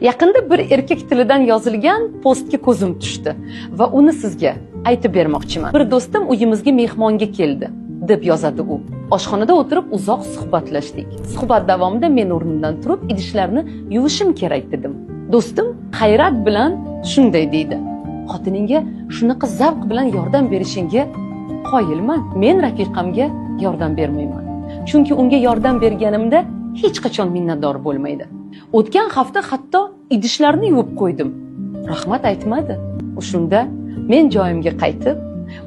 Yaqinda bir erkak tilidan yozilgan postga ko'zim tushdi va uni sizga aytib bermoqchiman. "Bir do'stim uyimizga mehmonga keldi", deb yozadi u. "Oshxonada o'tirib uzoq suhbatlashdik. Suhbat davomida men o'rnimdan turib, idishlarni yuvishim kerak dedim. Do'stim hayrat bilan shunday deydi: "Xotiningga shunaqa zavq bilan yordam berishingga qoyilman." Men rafiqamga yordam bermayman. Chunki unga yordam berganimda hech qachon minnatdor bo'lmaydi. O'tgan hafta hatto idishlarni yuvib qo'ydim. Rahmat aytmadi. Shunda men joyimga qaytib,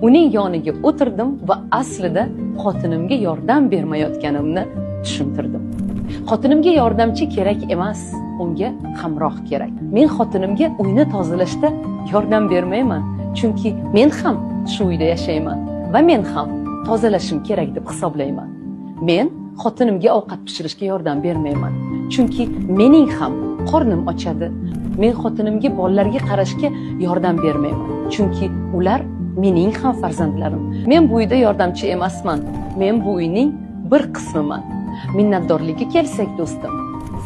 uning yoniga o'tirdim va aslida xotinimga yordam bermayotganimni tushuntirdim. Xotinimga yordamchi kerak emas, unga hamroh kerak. Men xotinimga uyni tozalashda yordam bermayman, chunki men ham shu uyda yashayman va men ham tozalashim kerak deb hisoblayman. Men xotinimga ovqat pishirishga yordam bermayman, chunki mening ham qornim ochadi. Men xotinimga bolalarga qarashga yordam bermayman, chunki ular mening ham farzandlarim. Men bu uyda yordamchi emasman, men bu uyning bir qismiman. Minnatdorlikka kelsak, do'stim,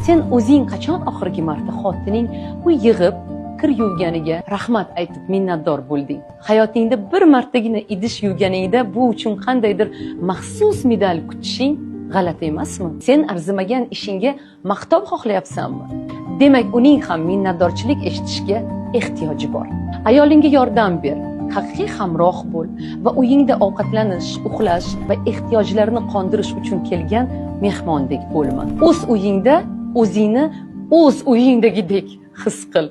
sen o'zing qachon oxirgi marta xotining uy yig'ib, kir yuvganiga rahmat aytib minnatdor bo'lding? Hayotingda bir martagina idish yuvganingda bu uchun qandaydir maxsus medal kutishing g'alati emasmi? Sen arzimagan ishingga maqtov xohlayapsanmi? Demak, uning ham minnatdorchilik eshitishga ehtiyoji bor. Ayolingga yordam ber, haqiqiy hamroh bo'l va uyingda ovqatlanish, uxlash va ehtiyojlarini qondirish uchun kelgan mehmondek bo'lma. O'z uyingda o'zingni o'z uyingdagidek his qil.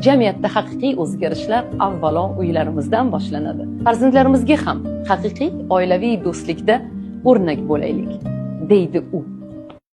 Jamiyatda haqiqiy o'zgarishlar avvalo uylarimizdan boshlanadi. Farzandlarimizga ham haqiqiy oilaviy do'stlikda o'rnak bo'laylik, deydi u.